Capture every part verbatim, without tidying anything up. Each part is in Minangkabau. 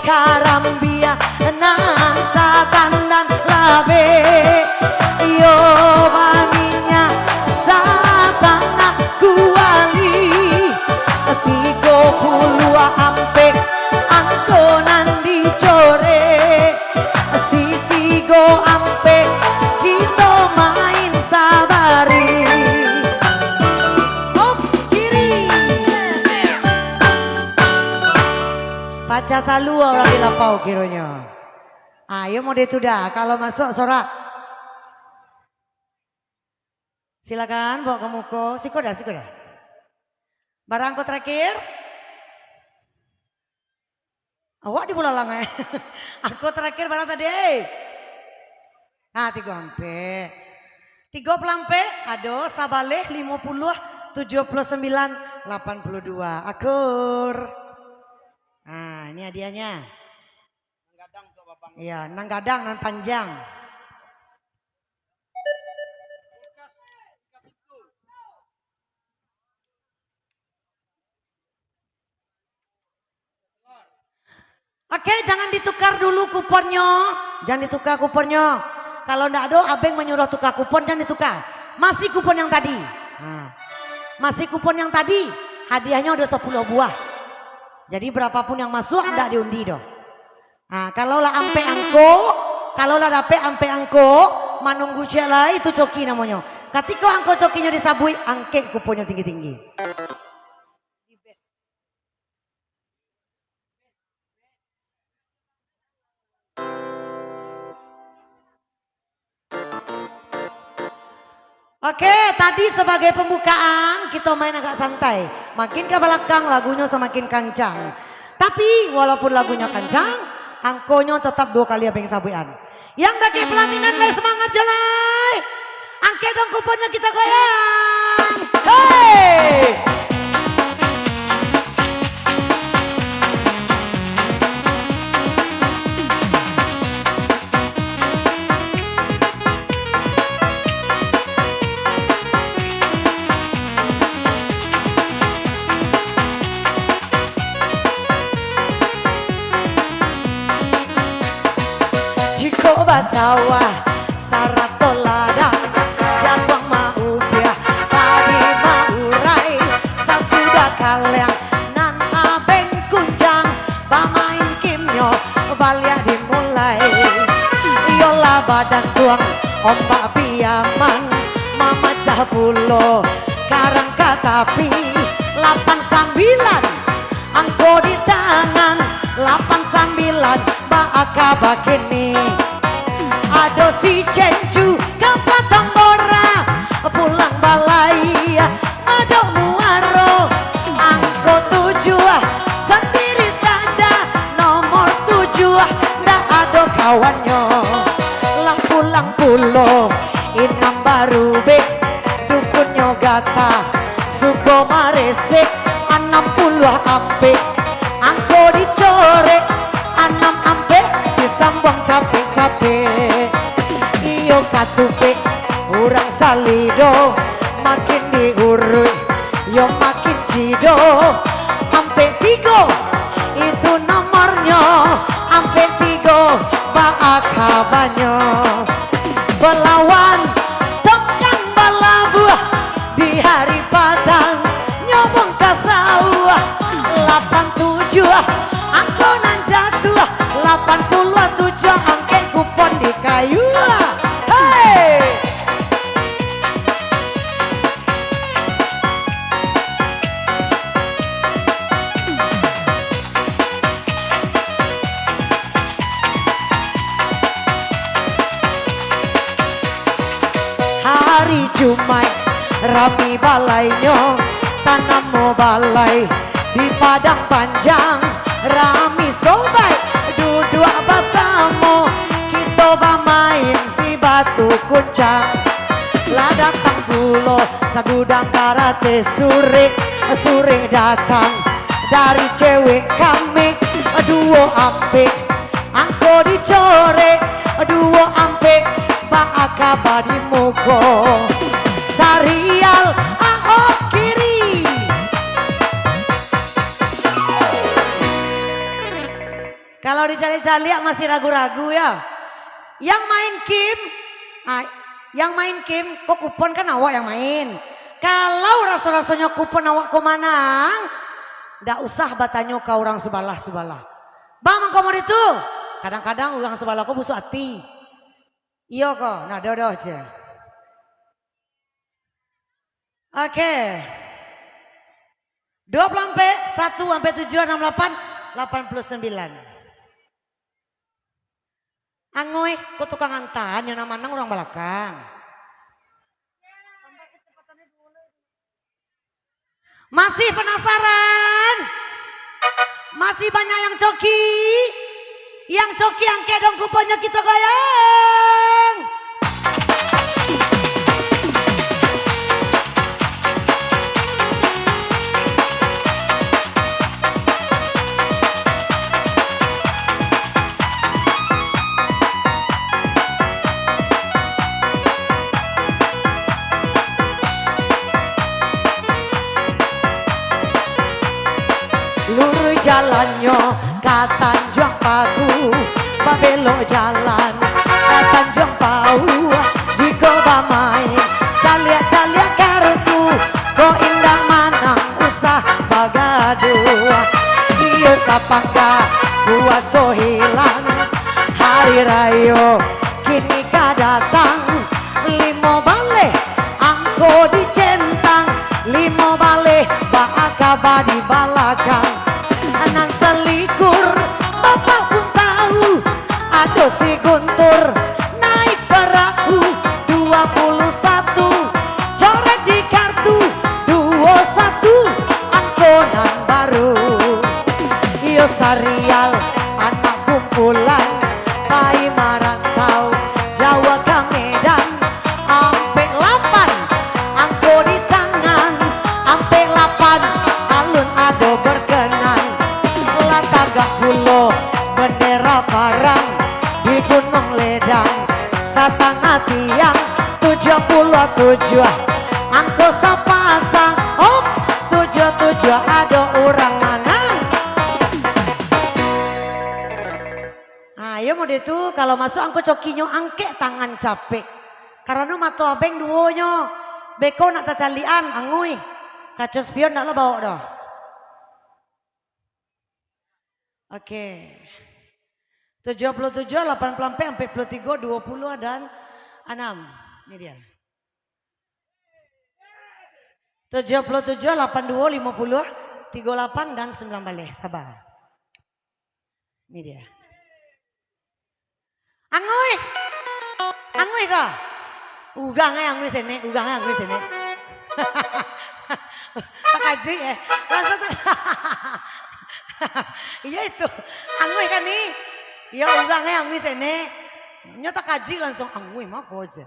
Karambia nan satandan labeh, iyo baminyak satangah kuali. Tigo puluah ampek angko nan dicorek, si tigo ampek kito main sabari. Op, kiri. Pacah talua urang di lapau kironyo. Ayo mode tu dah, kalau masuak sorak. Silakan bawa ka muko. Siko dah, siko dah. Bara angko terakhir? Awak di bulalang, eh. Angko terakhir bara tadi, eh? Nah, tigo ampek. Tigo puluah ampek, ado sabaleh, limo puluah, tujuah puluah sambilan, lapan puluah dua. Akur. Nah, ini hadiahnya. Iya, nan gadang, nan panjang. Oke, jangan ditukar dulu kuponnyo. Jangan ditukar kuponnyo. Kalau ndak ado, abeng manyuruh tukar kupon, jangan ditukar. Masih kupon yang tadi. Nah. Masih kupon yang tadi, hadiahnyo ado sapuluah buah. Jadi, berapapun yang masuk, ndak diundi doh. Nah, kalau lah ampek angko, kalau lah dapek ampek angko, manunggu ciek lai, itu coki namonyo. Katiko angko cokinyo disabuik, angkek kuponnyo tinggi-tinggi. Oke, tadi sebagai pembukaan, kito main agak santai. Makin ka balakang, lagunyo samakin kancang. Tapi, walaupun lagunyo kancang, angkonyo tetap duo kali abeng sabuikan. Yang dakek pelaminan lai, semangat jo lai. Angkek dong kuponnyo, kito goyang. Hei! Jikok basawah sarato ladang, jaguang maubiah, padi maurai, sasudah kaleang nan abeng kuncang, bamain gamenya baliak dimulai. Iyolah badantuang, ombak piamang, mamacah pulo karang ka tapi, lapan sambilan. Angko di tangan, lapan sambilan, baa ka bakini. Ado si Cencu ka Patambora, pulang balai, madok muaro. Angko tujuah, sandiri saja, nomor tujuah, ndak ado kawannyo. Lah pulang pulo, inam barubek, dukunnyo gata, suko maresek, anam puluah ampek, angko dicorek, anam ampek, disambuang capek-capek. Iyo katupek, urang salido, makin diuruik, yo makin cido. Ampek tigo, itu nomornyo, ampek tigo, baa kabanyo. Balawan, tongkang balabuah, di hari patang, nyomong ka sawah. Lapan tujuah, angko nan jatuah, lapan puluah tujuah, angkek kupon di kayu. Hei! Hari Jumaik rami balainyo, tanamo balai di padang panjang, rami sobaik duduak basamo, kito bamain si batu kuncang. Lah datang pulo sagudang karate surek, surek datang dari cewek kami, duo ampek, angko dicorek, duo ampek, baa kaba di muko. Sarial, aok kiri. Kalau dicaliak-caliak masih ragu-ragu, yo. Yang main kim, ah, yang main kim, ko kupon kan awak yang main. Kalau raso-rasonyo kupon awak ko manang, ndak usah batanyo ka urang subalah-subalah. Bang, mangko mode tu. Kadang-kadang urang subalah ko busuak ati. Iyo ko, nah, doh, doh, je. Oke. Dua puluh ampek, satu ampek tujuh, anam lapan, lapan puluh sembilan. Anguih, ko tukang antaan, yang nan manang urang balakang. Masih penasaran? Masih banyak yang coki? Yang coki angkek dong kuponnyo, kito goyang. Luruih jalannyo ka Tanjuang Paku, babelok jalan ka Tanjuang Pau, jiko bamain caliak-caliak kartu, ko indak manang usah bagaduah. Iyo sapangka puaso hilang, hari rayo kini ka datang, limo baleh angko dicentang, limo baleh baa kaba di balakang. Nan salikur bapak pun tahu, ado si Guntur naik perahu, dua puluh satu coret di kartu, duo satu angko nan baru. Iyo Sarial anak kumpulan, pai marantau jauah ka Medan. Ampek lapan angko di tangan, ampek lapan alun ado berkenan. Lah tagak pulo bendera parang di Gunuang Ledang, satangah tiang tujuah puluah tujuah angko sapasang. Hop, tujuah tujuah ado urang manang. Ah, iyo mode tu, kalau masuak angko cokinyo, angkek tangan capek. Karano mato abeng duonyo, beko nak tacaliakan, anguih. Kaco spion ndak lo baok doh. Oke. Tujuah puluah tujuah, lapan puluah ampek, ampek puluah tigo, duo puluah, dan anam. Ini dia. Tujuah puluah tujuah, lapan duo, limo puluah, tigo lapan, dan sambilan baleh. Saba. Ini dia. Anguih. Anguih ko? Urang ai anguih senek, urang ai anguih senek. Takajik, eh. Langsuang tak-, iyo itu. Anguih kan ni? Iyo, urang ai anguih senek. Nyo takajik langsuang anguih, mako je.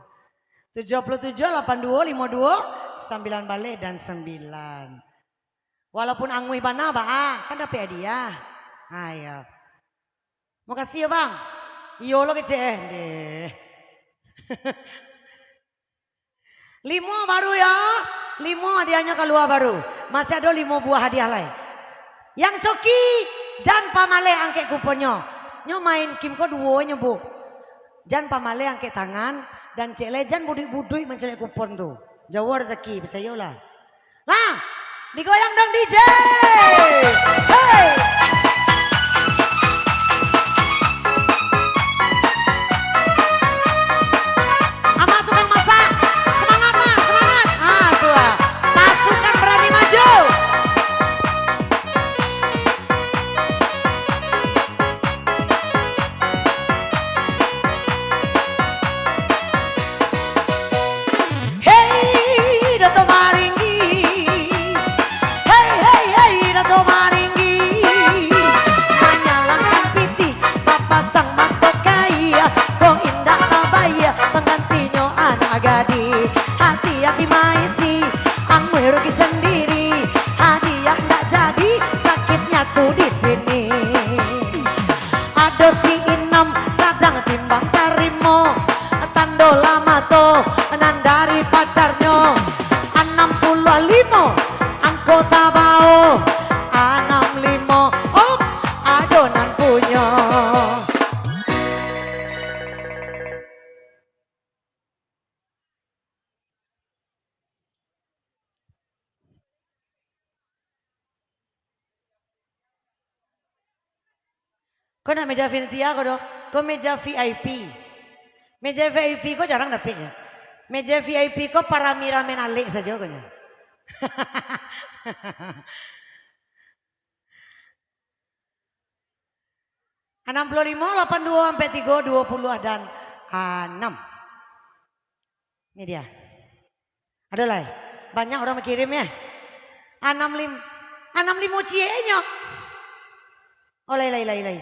Tujuah puluah tujuah, lapan duo, limo duo, sambilan baleh, dan sambilan. Walaupun anguih bana, baa, kan dapek hadiah. Ayo. Makasih yo, Bang. Iyo lo kecek, eh. Deh. Limo baru yo. Limo hadiahnyo kalua baru. Masih ado limo buah hadiah lai. Yang coki, jan pamaleh angkek kuponnyo. Nyo main kim ko duo nyo, Bu. Jan pamaleh angkek tangan, dan cek lai jan buduik-buduik mancaliak kupon tu. Jauah rezeki, picayolah. Lah, digoyang dong D J. Hei. Amak tukang masak, semangat, Mak, semangat. Ah, tu lah. Pasukan berani maju. Hei, Dato Maringgi. Hei, hei, hei, Dato Maringgi. Manyalangkan pitih, bapasang mato kaia, ko indak tabayia, panggantinyo anak gadih. Hati-hati maisi, anguih rugi sandiri. Hadiah ndak jadi, sakitnya tu di sini. Ado si inam sadang timbang tarimo, tando lah mato nan dari pacarnyo. Anam puluah limo angko tabao, anam limo, oh, ado nan punyo. Ko nak meja Ventia ko doh. Ko meja V I P. Meja V I P ko jarang dapek nyo. Meja V I P ko parami-ramian alek sajo ko nyo. Anam puluah limo, lapan duo, ampek tigo, duo puluah, dan anam. Ini dia. Ado lai. Banyak urang bakirim, ya. Anam lim-, anam limo cieknyo. Oh, lai, lai, lai, lai.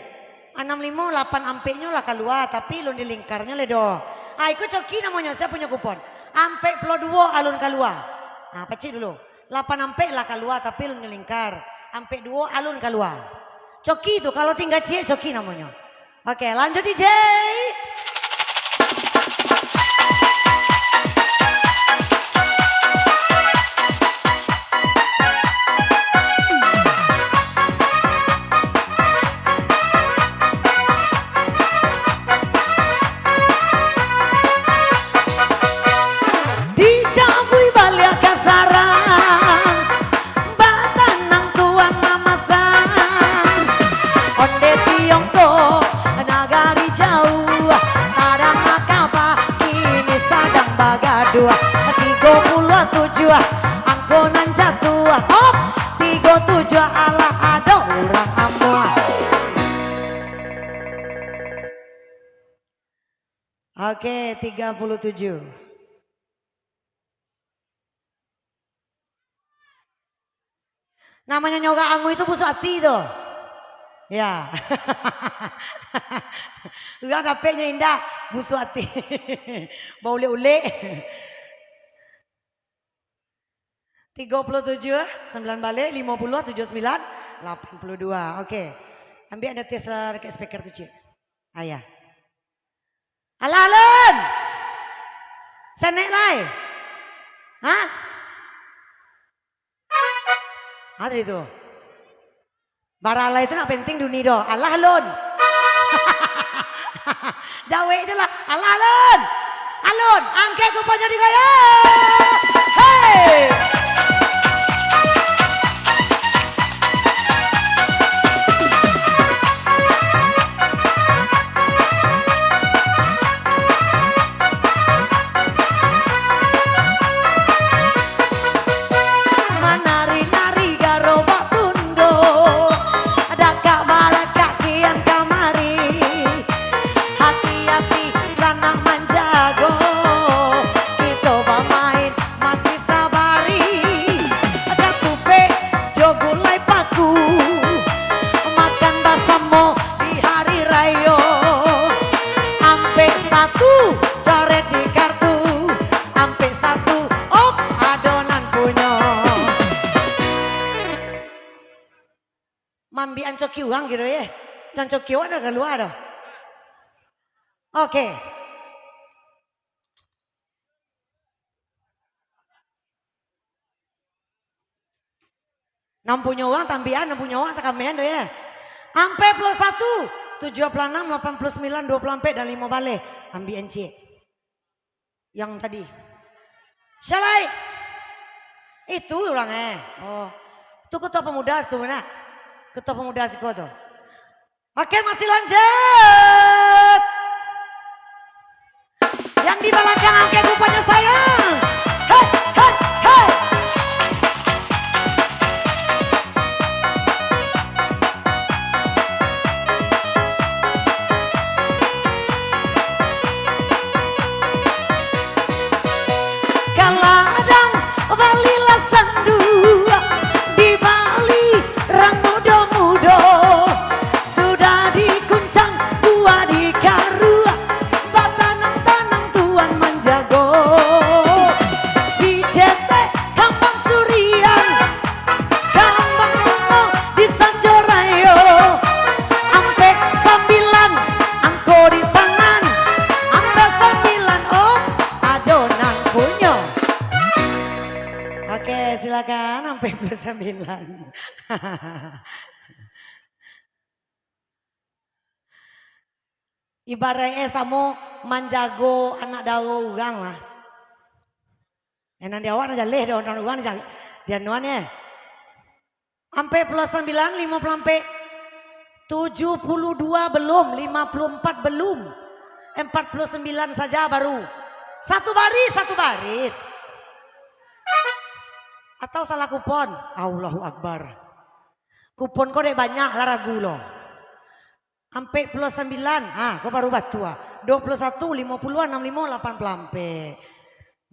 Anam limo, lapan ampeknyo lah kalua, tapi alun dilingkarnyo lai doh. Ah, iko coki namonyo, sia punyo kupon? Ampek puluah duo alun kalua. Ah, pacik dulu. Lapan ampek lah kalua, tapi alun dilingkar. Ampek duo alun kalua. Coki tu, kalau tingga ciek, coki namonyo. Oke, lanjut, D J. Dicabui baliak ka sarang, batanang tuan mamasang. Onde Tiongkok, nagari jauah, tadanga kaba, kini sadang bagaduah. Tigo puluah tujuah, angko nan jatuah. Op, tigo tujuah, alah ado urang amuah. Oke, tiga puluh tujuh. Namonyo nyorak angui tu busuak ati tu. Ya. Urang dapeknyo indak, busuak ati. Baulek-ulek. Tigo puluh tujuh, sembilan baleh, limo puluah, tujuah sembilan, lapan puluh dua. Oke. Ambiak anda tes lah dekat speaker tu, Cik. Ayah. Alah, alun! Sanek lai. Hah? Ah, tadi tu. Baralai tu nak penting duni doh. Alah, alun. Jawek je lah. Alah, alun. Alun, angkek kuponnyo digoyang. Hei! Manari-nari garobak tunduk, dakak balakak kian kamari. Hati-hati sanak manjago, kito bamain masih sabari. Katupek jo gulai paku, makan basamo di hari rayo. Ampek satu, coret di kartu. Ampek satu, op, ado nan punyo. Maambiak coki urang kiro ye. Jan coki awak dah kalua doh. Oke. Nan punyo urang tambiakan, nan punyo awak takamean doh ye. Ampek puluah satu, tujuah puluah anam, lapan puluah sambilan, duo puluah ampek, dan limo baleh. Ambiak encik. Yang tadi. Sia lai. Itu urang, eh. Oh. Tu ketua pemuda situ, nak. Ketua pemuda siko tu. Oke, masih lanjut. Yang di balakang angkek kuponnyo, sayang. Hei, hei, hei. Kaladang balilah sanduak, dibali rang mudo-mudo. Sudah dikuncang, buah dikaruak, batanang-tanang tuan manjago. Si cetek kambang surian, kambang bungo di sanjo rayo. Ampek sambilan, angko di tangan. Ampek sambilan, oh, ado nan punyo. Oke, silakan, ampek puluah sambilan. Ibarat e samo manjago anak daro urang lah. Eh, nan di awak nan jaleh doh, nan urang di, di anuan ye. Ampek puluah sambilan, limo puluah ampek. Tujuh puluh dua belum, lima puluh empat belum. Empat puluh sembilan saja baru. Satu baris, satu baris. Atau salah kupon? Allahu Akbar. Kupon ko dek banyak lah ragu lo. Ampek puluah sambilan, ha, ko baru batua. Duo puluah satu, limo puluah, anam limo, lapan puluah ampek.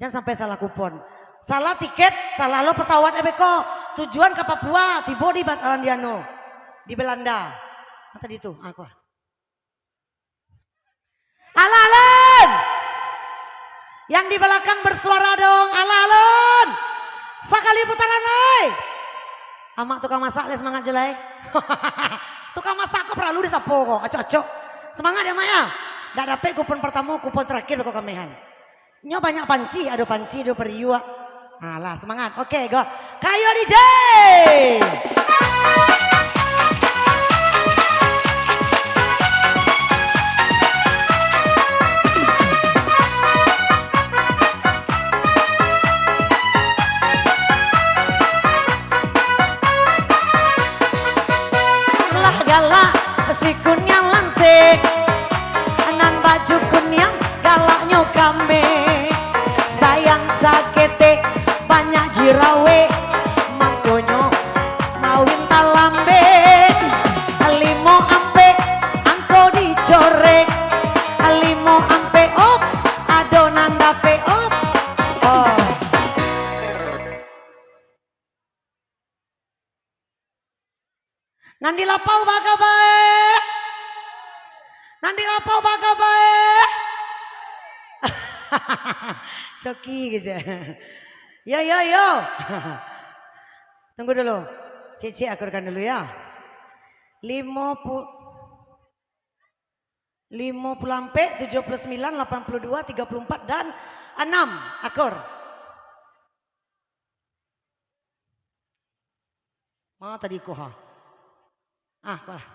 Jan sampai salah kupon. Salah tiket, salah lo pesawat, eh, beko. Tujuan ka Papua, tibo di Bat-, di anu, di Belanda. Ah, tadi tu, ah, ko. Alah, Lun! Yang di belakang bersuara dong, alah, Lun! Sakali putaran lai! Amak tukang masak lai, semangat jo lai. Tukang masak ko paralu disapo ko, acok-acok. Semangat ya, Mak, ya. Ndak dapek kupon pertamo, kupon terakhir ko kamehan. Nyo banyak panci, ado panci, ado periuk. Alah, semangat. Oke, go. Kayo D J. Lah galak si kuniang lansik, nan baju kuniang galaknyo kambek. Sayang saketek banyak jirawek, mangkonyo mawin talambek. Limo ampek angko dicorek, limo ampek op, ado nan dapek op. Oh. Nan di lapau bagabae. Nan di lapau bagabae. Coki gitu. Yo, yo, yo. Tunggu dulu. Cek-cek akurkan dulu ya. Limo pu-, limo puluh ampek, tujuh puluh sembilan, lapan puluh dua, tiga puluh empat, dan anam. Akur. Ma tadi ko ha? Ah, ko lah.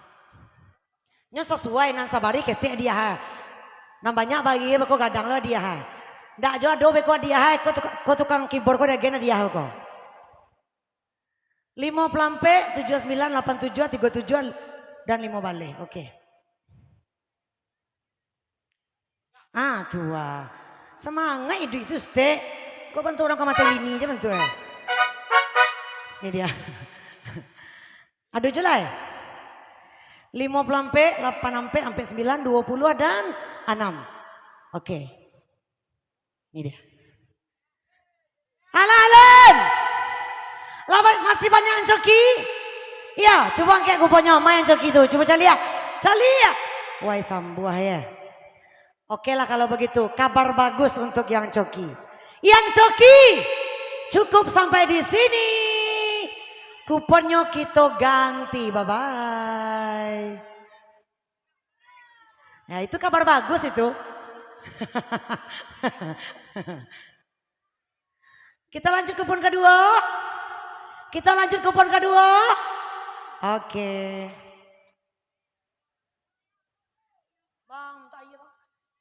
Nyo sasuai nan sabari ketek hadiah ha. Nan banyak bari beko gadang lo hadiah ha. Ndak jo ado beko hadiah ha, ko tuka-, ko tukang keyboard ko dagen hadiah ko. Limo puluah ampek, tujuh sembilan, lapan tujuh, tiga tujuh, dan limo baleh. Oke. Ah, tu ah. Semangat iduik tu, Stek. Kok bantu urang ka mato bini je bantu, eh. Ni dia. Ado je lah, eh. Limo puluah ampek, lapan ampek, ampek sembilan, duo puluah, dan anam. Oke. Ni dia. Alah, Alun! Lah ba-, masih banyak yang coki? Iya, cubo angkek kuponyo, ma yang coki tu, cubo caliak. Caliak! Wai, sambuah, ya. Oke lah kalau begitu, kabar bagus untuk yang coki. Yang coki, cukup sampai di sini. Kuponnyo kito ganti, bye-bye. Ya, itu kabar bagus itu. Kita lanjut kupon kedua. Kita lanjut kupon kedua. Oke. Bang, minta air, Bang.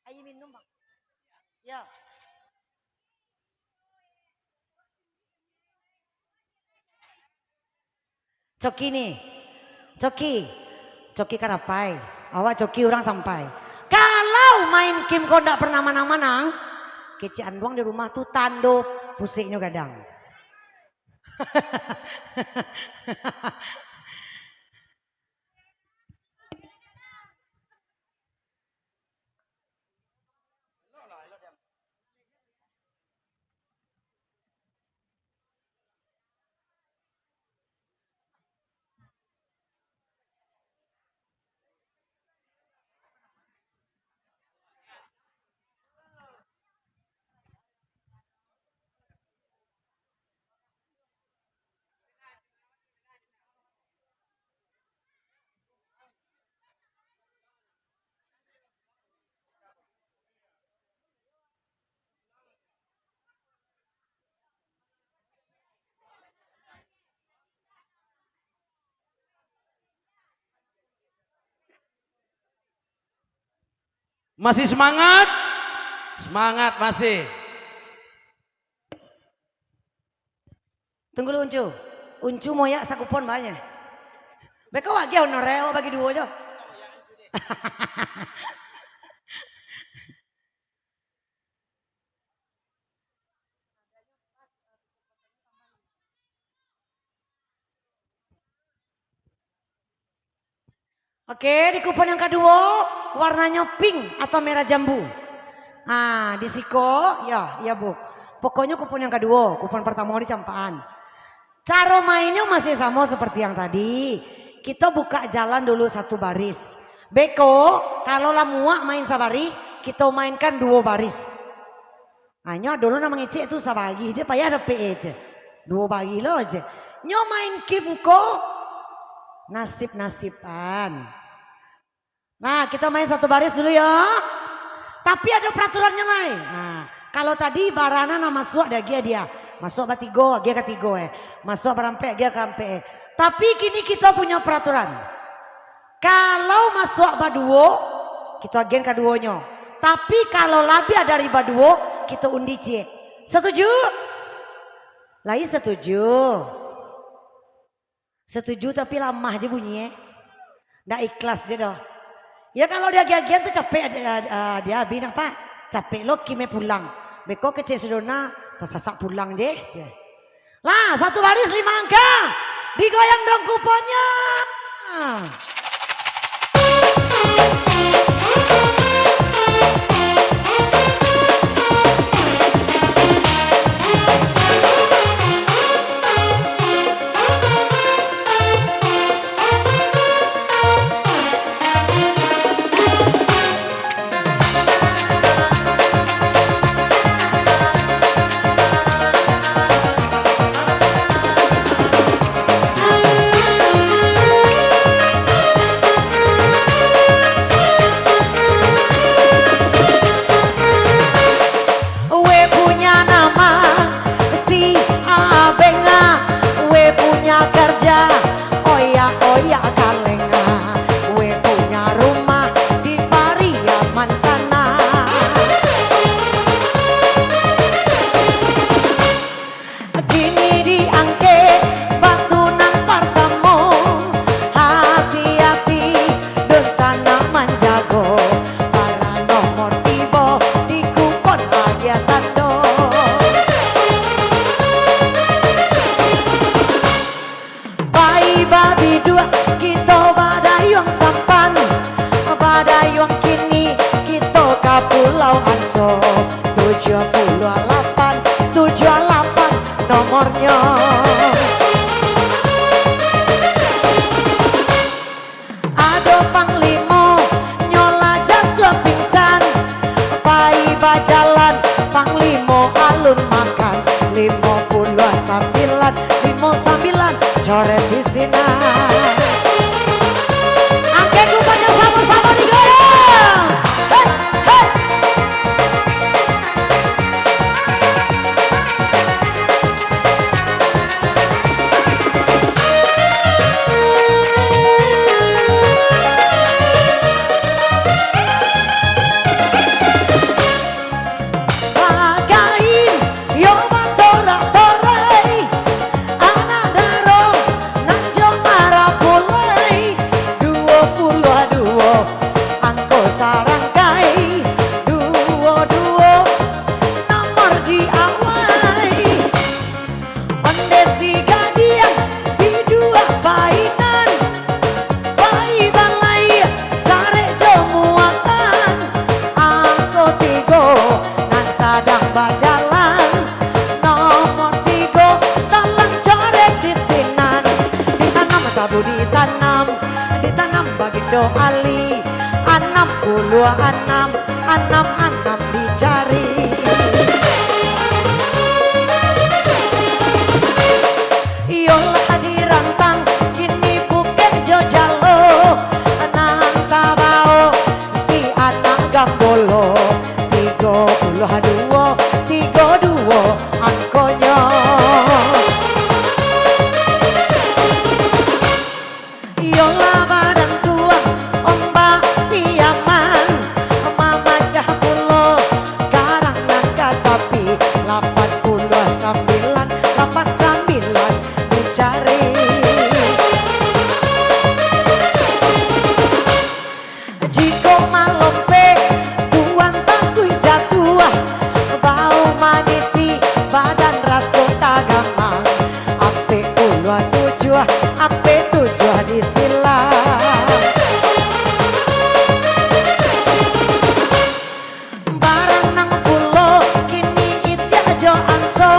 Air minum, Bang. Ya. Coki ni. Coki. Coki karapai. Awak coki urang sampai. Kalau main kim ko ndak pernah manang-manang, kecek anduang di rumah tu tando puseknyo gadang. Masih semangat? Semangat masih. Tunggu dulu, Uncu. Uncu moyak sakupon banyak. Beko agiah honorer, awak bagi duo jo. Oke, di kupon yang kaduo, warnanyo pink atau merah jambu. Nah, di siko, ya, ya, Bu. Pokoknyo kupon yang kaduo, kupon pertamo dicampakan. Caro mainnyo masih samo seperti yang tadi. Kito buka jalan dulu satu baris. Beko, kalau lah muak main sabarih, kito mainkan duo baris. Hanyo dulu nak mangecek tu sabarih je payah dapek e je. Duo barih lo je. Nyo main kim ko nasib-nasiban. Nah, kita main satu baris dulu yo. Tapi ada peraturannyo lai. Nah, kalau tadi barana nak masuak diagiah dia. Masuak batigo, agiah katigo eh. Masuak barampek, agiah karampek eh. Tapi kini kita punya peraturan. Kalau masuak baduo, kito agian kaduonyo. Tapi kalau labiah dari baduo, kito undi ciek. Satuju? Lai satuju. Satuju tapi lamah je bunyi eh. Ndak ikhlas je doh. Ya kalau diagiah-agian tu capek dia, dia, dia abih nak pak. Capek lo kime pulang. Beko kecek sedona, tasasak pulang je. Je. Lah, satu baris lima angka. Digoyang dong kuponnyo. We punya nama si Abenga, we punya kerja oya-oya kalenga, we punya rumah di Pariaman sana. Kini diangkek batu nan partamo, hati-hati dunsanak manjago, bara nomor tibo di kupon agiah tando. Pai babiduak kito badayuang sampan, badayuang kini kito ka Pulau Anso, tujuah puluah lapan, tujuah lapan nomornyo. Ado panglimo, nyo lah jatuah pingsan. Pai bajalan, panglimo alun makan. Limo puluah sambilan, limo sambilan, coret di sinan. Angkek kuponnyo samo-samo digoyang. Hei, hei. Bagain yo batorak-torai, anak daro nan jo marapulai, duo puluah duo angko sarangkai, duo duo nomor di awai. Onde si gadiang biduak painan, pai balai sarek jo muatan. Angko tigo nan sadang bajalan, nomor tigo talang corek di sinan. Ditanam tabu ditanam, ditanam bagindo Ali, anam puluah anam, anam-anam dicari. Iyolah dirantang, kini bukek jo jalo, nan tabao si anak gambolo, tigo puluah duo, tigo duo angkonyo. Iyolah badan tuang ombak Piaman, mamacah pulo Jikok malompek, buang takuik jatuah, bau maniti, badan raso tagamang. Ampek puluah tujuah, ampek tujuah di silang. Baranang pulo kini itiak jo anso,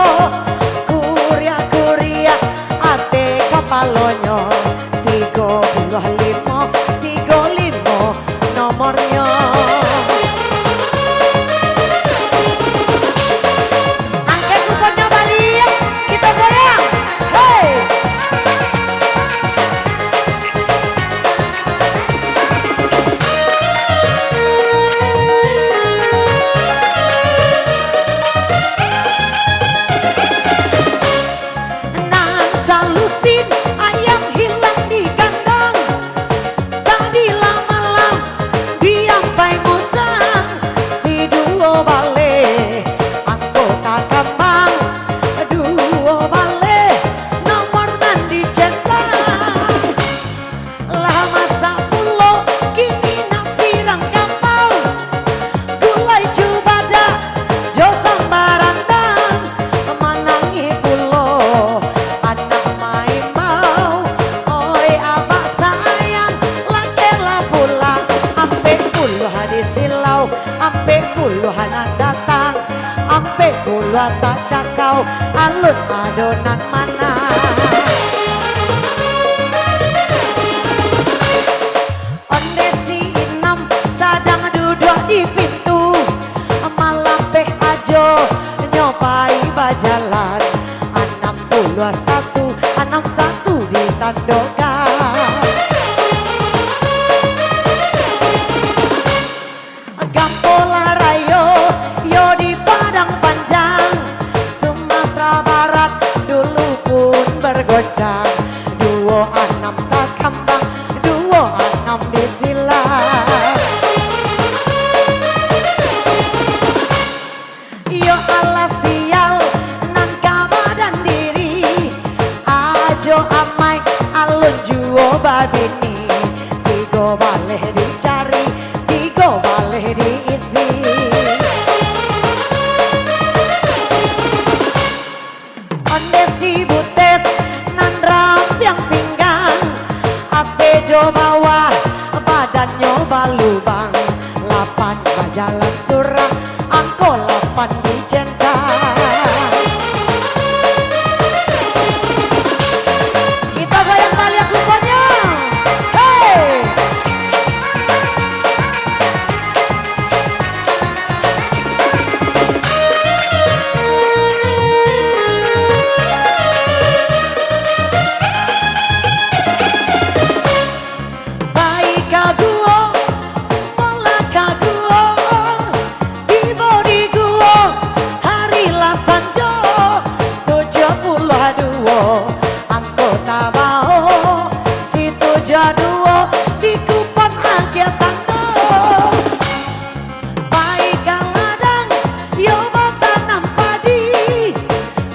kuriak-kuriak ateh kapalonyo. Tigo puluah limo, tigo limo nomornyo. Angkek kuponnyo baliak, kito goyang. Hei! Nan salusin ayam hilang di kandang, tadi lah malam diampai musang, si duo baleh angko takambang, duo baleh nomor nan dicentang. Lah masak pulo, kini nak sirang kapau. Gulai cubadak jo samba randang, manangih pulo anak maimbau. Oi abak sayang, lakehlah pulang, ampek puluah di silau, ampek puluah nan datang, ampek puluah tak cakau, alun ado nan manang. Onde si Inam sadang duduak di pintu, malapeh ajo nyo pai bajalan. Anam puluah satu, anam satu ditandokan. Gampo lah rayo, yo di Padang Panjang, Sumatera Barat dulu pun bergoncang. Duo anam takambang, duo anam di silang. Iyo alah sial nan ka badan diri, ajo amai alun juo babini. Tigo baleh dicari, tigo baleh diisi. Onde si Butet nan rampiang pinggang, ateh jo bawah badannyo balubang. Lapan bajalan surang, angko lapan dicentang. Kito goyang baliak kuponnyo. Hei! Pai ka guo, molah ka guo, tibo di guo, hari lah sanjo, tujuah puluah duo, angko tabao, si tujuah duo, di kupon agiah tando. Pai ka ladang, yo batanam padi.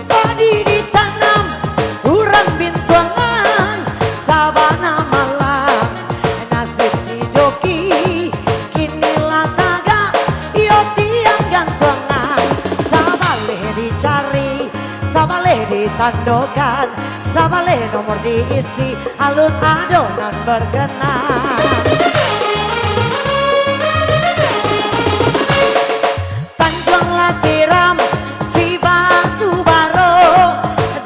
Padi ditanam urang bintuangan, sabana malam nasib si joki, kini lah tagak, yo tiang gantuangan. Sabaleh dicari, sabaleh ditandokan, sabaleh nomor diisi, alun ado nan berkenan. Tanjuang lah tiram si batu baro,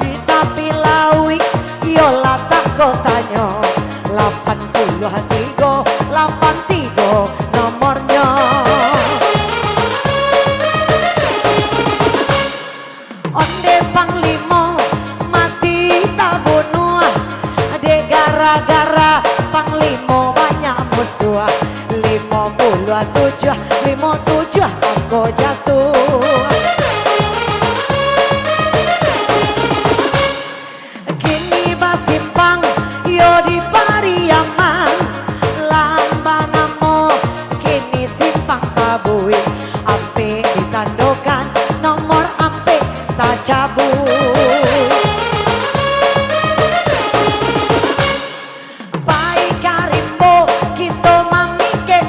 di tapi lauik iyo latak kotanyo, lapan puluah tigo, lapan tigo nomornyo. Onde Panglimo mati tabunuah, dek gara-gara Panglimo banyak musuah. Limo puluah tujuah, limo tujuah angko jatuah. Kini basimpang iyo di Pariaman, lah banamo kini Simpang Pabuik. Ampek ditandokan, nomor ampek tacabuik. Pai ka rimbo, kito mamikek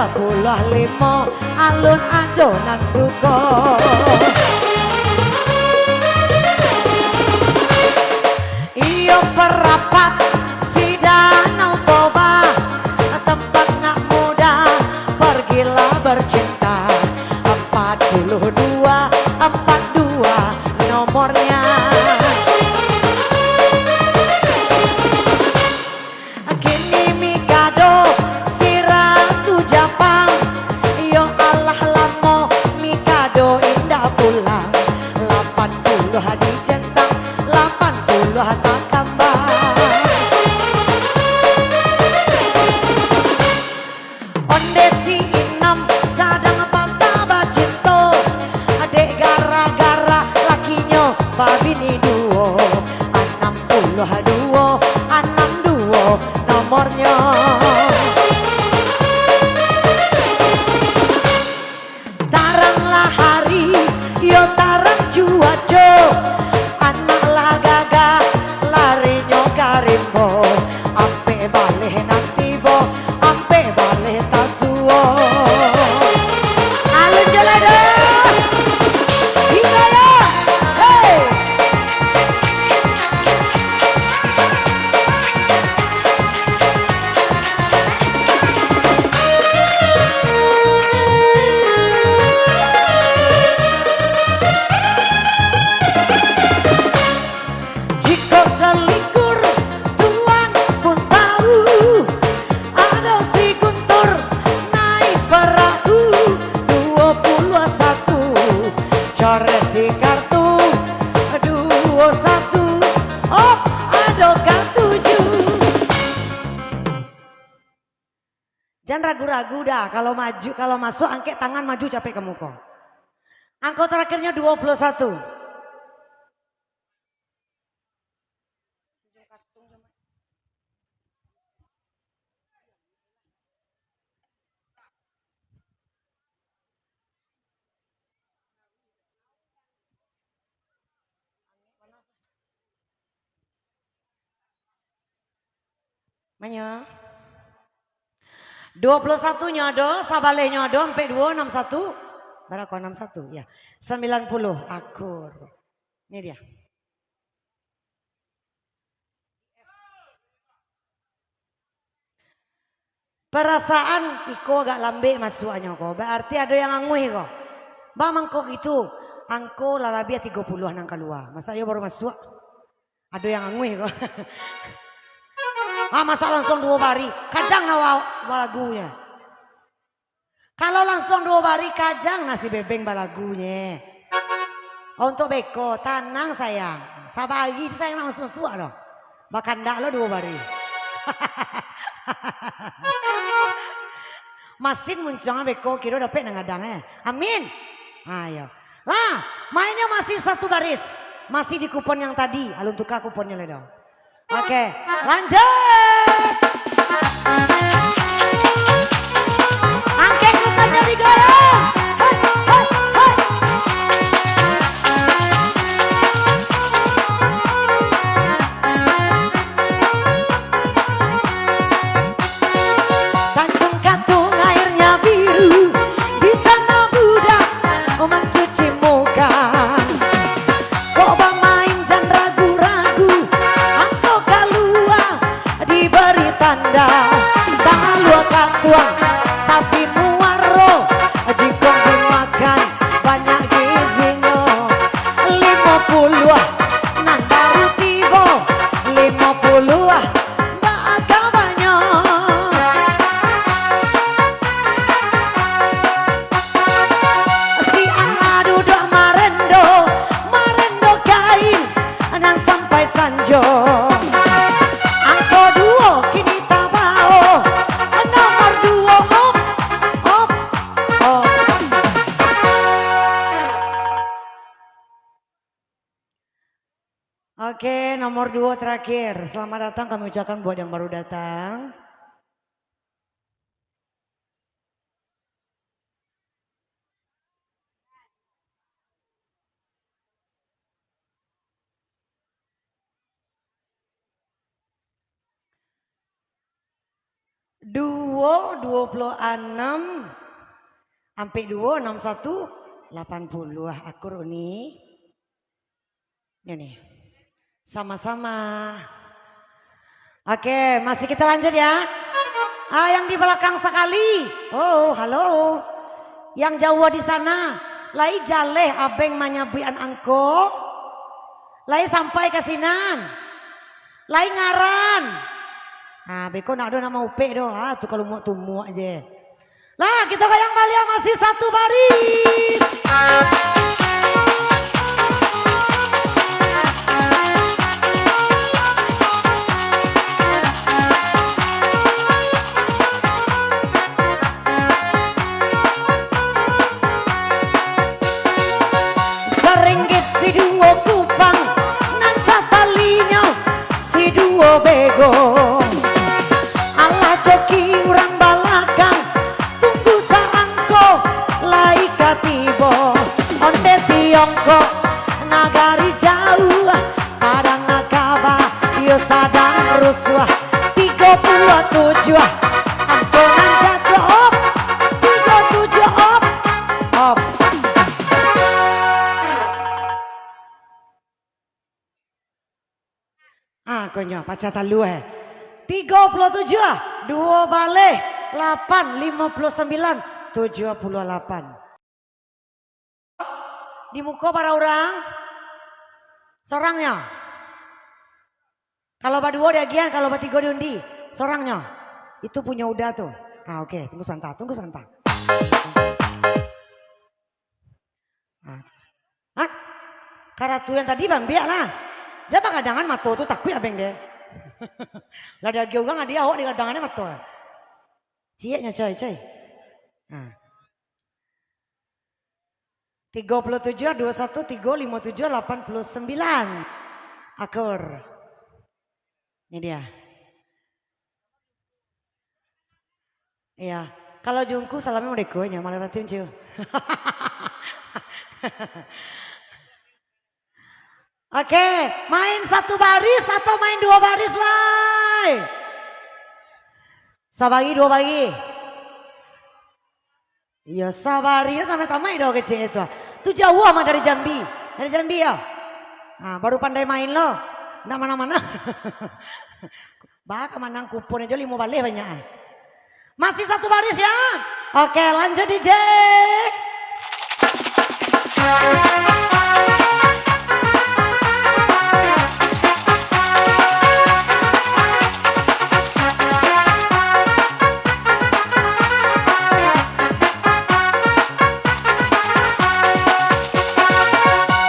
Puluah limo, alun ado nan suko. Iyo parapat si Danau Toba, tempat nak muda pergilah bercinta. Empat puluh dua, empat dua nomornya. Kini Mikado si Ratu Japang, yo alah lamo Mikado indak pulang. Lapan puluah dicentang, lapan puluah takambang. Onde si Inam sadang patah bacinto, dek gara-gara lakinyo babini duo. Anam puluah duo, anam duo nomornyo. Taranglah hari, yo tarang cuaco. Anak lah gagah, larinyo ka rimbo. Ampek baleh nan tibo, ampek baleh tasuo. Alun jo lai doh. Hidayah. Hei. Jikok salingkur tuan pun tahu, ado si Guntur naik perahu, duo puluah satu, coret di kartu, duo satu, op, ado katuju. Jan ragu-ragu dah, kalau maju, kalau masuk angkek tangan maju capek ka muko. Angko terakhirnyo duo puluah satu. Manyo? Duo puluah satunyo ado, sabalehnyo ado, ampek duo, anam satu. Bara ko anam satu? Ya. Sambilan puluah, akur. Ini dia. Parasaan iko agak lambek masuaknyo ko, bararti ado yang anguih ko. Ba mangko gitu, angko lah labiah tigo puluah nan kalua. Masa iyo baru masuak? Ado yang anguih ko. Ah, masa langsuang duo bari, kajang nah wa-, balagunyo. Kalau langsuang duo bari, kajang nah si Bebeng balagunyo. Untuk beko, tanang sayang. Sabari tu sayang nak masuak-masuak doh. Bakandak lo duo bari. Masin muncuang beko, kiro dapek nan gadang, eh. Amin. Ayo. Lah, mainnyo masih satu baris. Masih di kupon yang tadi. Alun tuka kuponnyo lai doh. Oke, lanjut. Angkek kuponnyo digoyang. Hei, hei, hei. Tanjung Katung airnya biru, di sana budak mancuci muka. Kok bamain jan ragu-ragu, angko kalua diberi tanda. Talua katuang tapi muaro, jikok dimakan banyak gizinyo. Limo puluah nan baru tibo, limo puluah baa kabanyo. Si Ana duduak marendo, marendo kain nan sampai sanjo. Angko duo kini tabao, nomor duo, op, op, op. Oke, nomor duo terakhir. Selamat datang kami ucapkan buat yang baru datang. Duo, duo puluah anam, ampek duo, anam satu, lapan puluah. Akur uni. Ini nih. Sama-sama. Oke, masih kita lanjut ya. Ah, yang di belakang sekali. Oh, halo. Yang jauh di sana. Lai jaleh abeng manyabuikan angko. Lai sampai ka sinan. Lai ngaran. Ah, beko nak ado nama upek doh. Ah, tu kalau muak tu muak je. Lah, kita goyang baliak, masih satu baris. Saringgit si duo kupang, nan satalinyo si duo bego. Alah coki urang balakang, tunggu saangko lai ka tibo. Onde Tiongkok, nagari jauah, padang kaba, iyo sadang rusuah. Tigo puluah tujuah, angko nan jatuah, op. Tigo tujuah, op. Op. Ah, konyo, pacah talua, eh. Tigo puluah tujuah, duo baleh, lapan, limo puluah sambilan, tujuah puluah lapan. Di muko bara urang? Sorangnyo? Kalau baduo diagian, kalau batigo diundi. Sorangnyo? Itu punyo Uda tu. Ah, oke, tunggu sabanta, tunggu sabanta. Ah. Hah? Karatu yang tadi bambiak lah. Jan bagadangan mato tu, takuik abeng deh. Lah diagiah urang, adi awak digadangan mato. Cieknyo, coy, coy. Ah. Tigo puluah tujuah, duo satu, tigo limo tujuah, lapan puluah sambilan. Akur. Ini dia. Iya. Kalau jungku salamnya modeko nyo, malah berarti mencium. Oke, main satu baris atau main dua baris lai? Sabari, dua bari. Iyo, sabari, tamai-tamai doh kecek itu. Tu jauah mah dari Jambi. Dari Jambi yo. Ah, baru pandai main lo. Ndak mana-mana. Bah, ka manang kupon ajo limo baleh banyak ai. Masih satu baris ya. Oke, lanjut D J.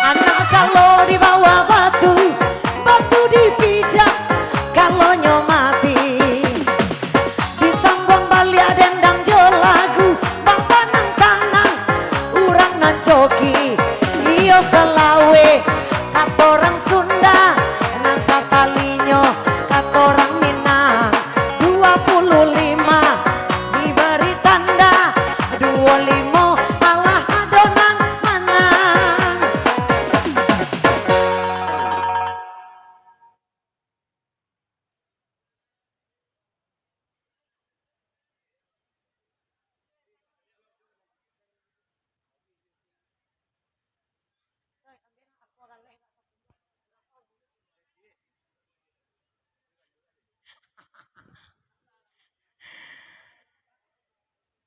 Anak kalau di bawah batu, batu dipijak, kalau nyo mati. Disambuang baliak dendang jo lagu, bak tanang-tanang urang nan coki. Iyo salaweh, kato urang Sunda, nan satalinyo kato urang Minang. Dua puluh lima dibari tanda, duo limo alah ado nan manang.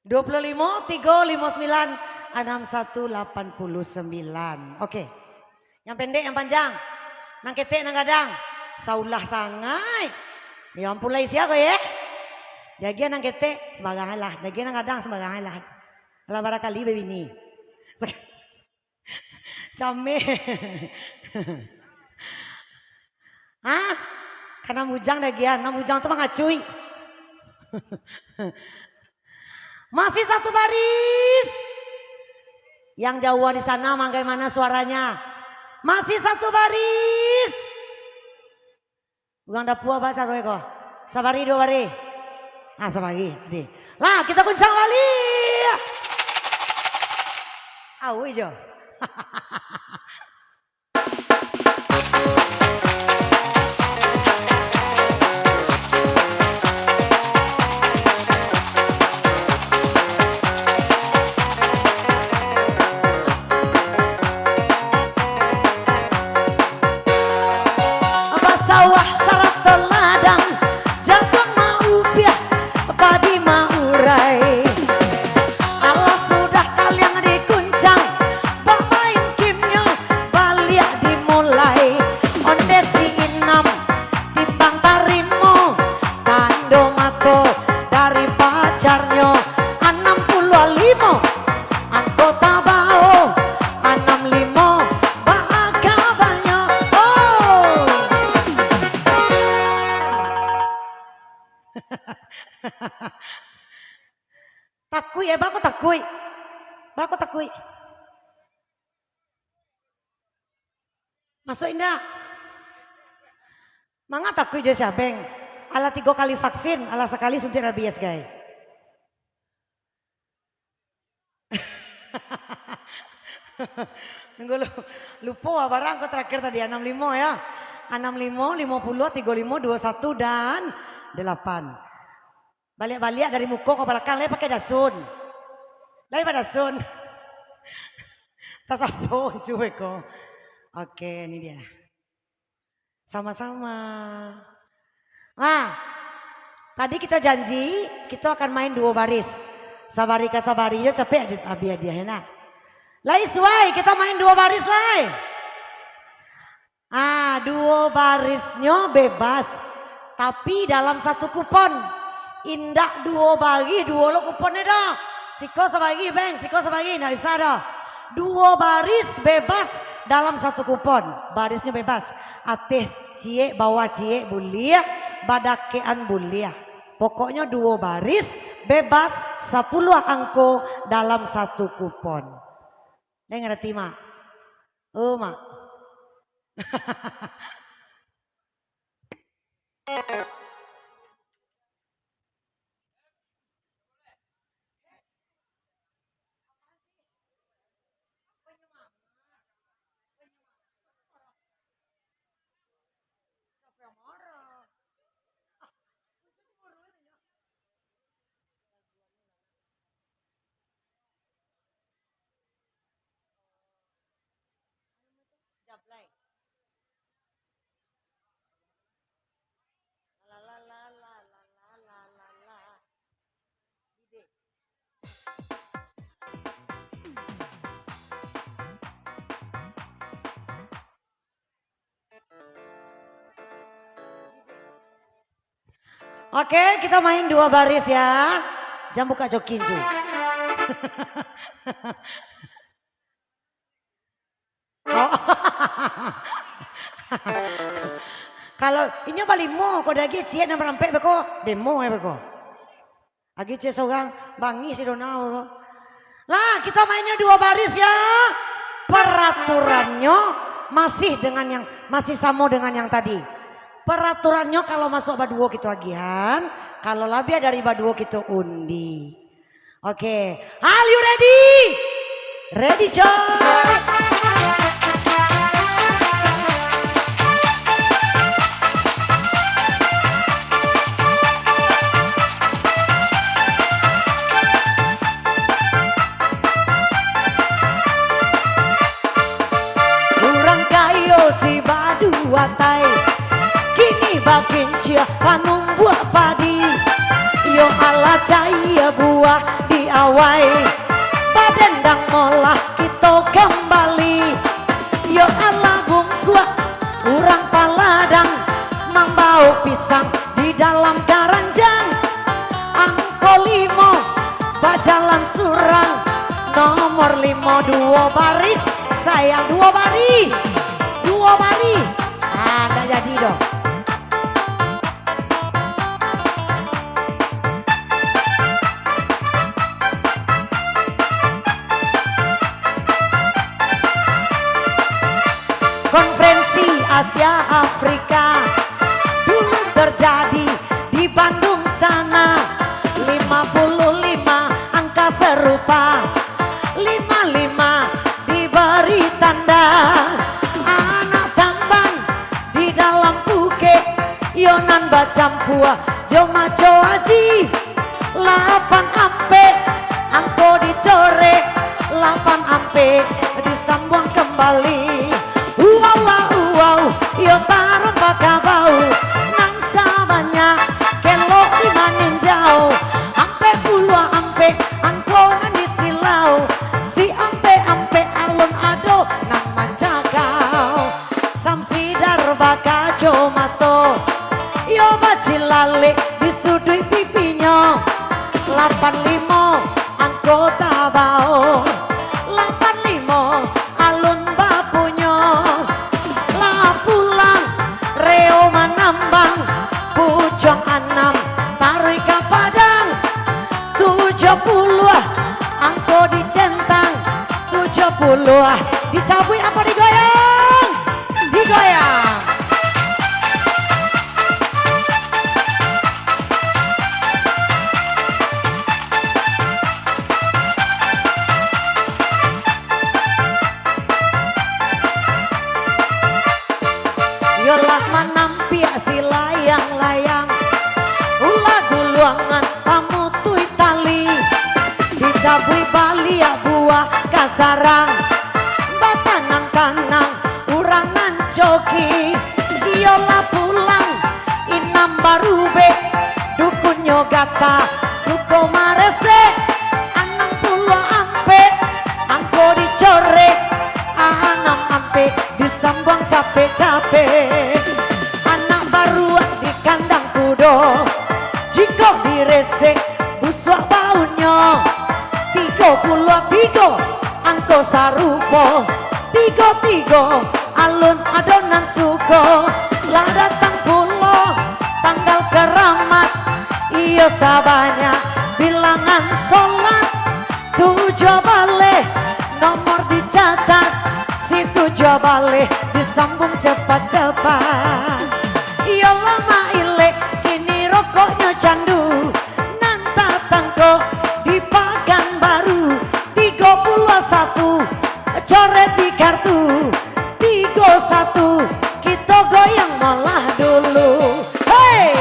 Dua puluh limo, tigo limo sembilan, anam satu lapan puluh sembilan. Oke. Yang pendek, yang panjang. Nan ketek, nan gadang. Saulah sangaik. Ya ampun, lai sia ko, ye. Diagiah nan ketek, sembarangan lah. Diagiah nan gadang, sembarangan lah. Alah, barakali babini. Cameh. Hah? Ka nan bujang diagiah, nan bujang tu mangacuik. Masih satu baris. Yang jauah di sana, bagaimana suaranya? Masih satu baris. Urang dapua ba saruai ko. Sabari duo bari. Ah, sabari, adi. Lah, kita guncang baliak. Awih jo. Baa kok takuik? Masuak indak? Manga takuik jo si Abeng? Alah tigo kali vaksin, alah sakali suntik rabies, gai. Tunggu lu. Lupo ah, bara angko terakhir tadi, anam limo ya. Anam limo, limo puluah, tigo limo, duo satu, dan delapan. Baliak-baliak dari muko ka balakang, lai pakai dasun. Lai badasun. Tasapo cubo ko. Oke, ini dia. Sama-sama. Nah, tadi kita janji, kita akan main duo baris. Sabari ka sabari jo, capek abih hadiah, ya nak? Lai suai, kita main duo baris lai. Ah, duo barisnyo bebas, tapi dalam satu kupon. Indak duo baris, duo lo kuponnyo doh. Siko sabari, Beng, siko sabari, indak bisa doh. Duo baris bebas dalam satu kupon. Barisnyo bebas. Ateh ciek, bawah ciek buliah, badakekan buliah. Pokoknyo duo baris bebas, sapuluah angko dalam satu kupon. Lai ngarati, Mak? Oh, Mak. Oke, kita main dua baris ya. Jangan buka jokin, cu. Oh. Kalau inyo balimo, kok dagi ciek nan marampek beko, demo ya beko. Agi ciek sorang, bangih si Donau ko. Lah, kita mainnya dua baris ya. Peraturannyo masih dengan yang, masih samo dengan yang tadi. Peraturannyo kalau masuk baduo kito agihan, kalau labiah dari baduo kito undi. Oke, are you ready? Ready, coy. Urang kayo si baduatai, kini bakincia panumbuak padi. Yo alah cayia buah di awai, badendang molah kito kambali. Yo alah bungkuak urang paladang, mambaok pisang di dalam karanjang. Angko limo bajalan surang, nomor limo duo baris, sayang, duo bari, duo bari. Ah, ndak jadi doh. Konferensi Asia Afrika dulu terjadi di Bandung sana. Lima puluh lima angka serupa, lima lima diberi tanda. Anak tambang di dalam pukek, yo nan bacampua jo maco aji. Lapan ampek angko dicorek, lapan ampek disambuang kambali. Uwau lah uwau, iyo tarompa kabau, nan sabanyak kelok di maninjau. Ampek puluah ampek angko nan disilau, si ampek-ampek alun ado nan mancakau. Samsidar bakacomato, iyo bacilalek di suduik pipinyo. Lapan limo angko tabao, lapan limo alun bapu Dulu ah, dicabuik apa digoyang? Digoyang. Yolah manampiak si layang-layang, ulah duluangan pamutuih tali, dicabuik baliak buah ka sarang, batanang-tanang urang nan coki. Iyolah pulang inam barubek, dukunnyo gata suko maresek, anam puluah ampek angko dicorek, anam ampek disambuang capek-capek. Anak baruak di kandang kudo, jikok diresek busuak baunyo. Tigo puluah tigo angko sarupo, tigo-tigo alun ado nan suko. Lah datang pulo tanggal karamat, iyo sabanyak bilangan solat. Tujuah baleh nomor dicatat, si tujuah baleh disambuang cepat-cepat. Iyolah mailek kini rokoknyo candu, nan tatangkok di Pakanbaru. Tigo puluah satu coret di kartu, tigo satu kito goyang molah dulu. Hei!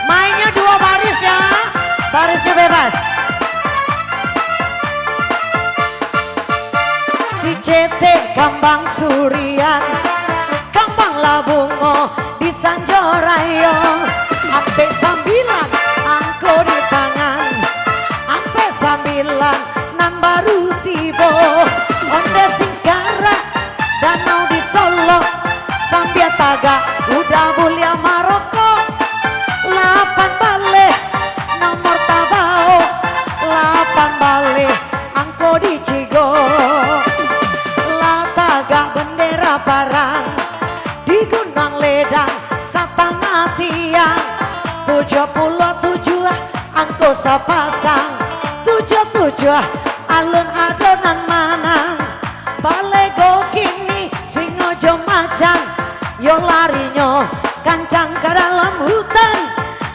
Mainnyo duo baris ya, barisnyo bebas. Si cetek kambang surian, kambang lah bungo di sanjo rayo. Ampek sambilan angko di tangan, ampek sambilan nan baru tibo. Onde Singkarak, Danau di Solok, sambia tagak udah buliah marokok. Lapan baleh nomor tabao, lapan baleh angko di cigo. Lah tagak bendera parang di Gunuang Ledang satangah tiang. Tujuah puluah tujuah angko sapasang, tujuah tujuah alun ado nan manang. Balego kini singo jo macan, yo larinyo kancang ka dalam hutan.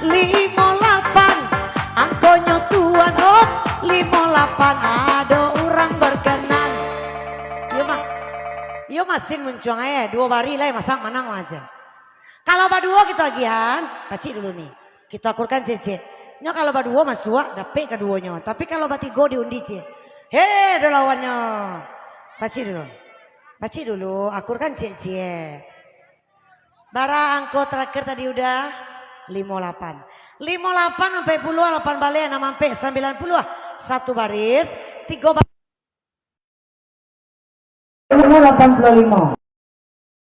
Limo lapan angkonyo tuan, oh, limo lapan ado urang berkenan. Iyo mah, iyo masin muncuang ae, duo bari lai masak manang aja. Kalau baduo kito agiahan, pacik dulu ni. Kito akurkan ciek-ciek. Nyo kalau baduo masuak, dapek kaduonyo. Tapi kalau batigo diundi ciek. Hei, ado lawannyo. Pacik dulu. Pacik dulu, akurkan ciek-ciek. Bara angko terakhir tadi udah? Limo lapan. Limo lapan, ampek puluah, lapan baleh, anam ampek, sambilan puluah. Satu baris, tigo baris. Lapan puluah limo.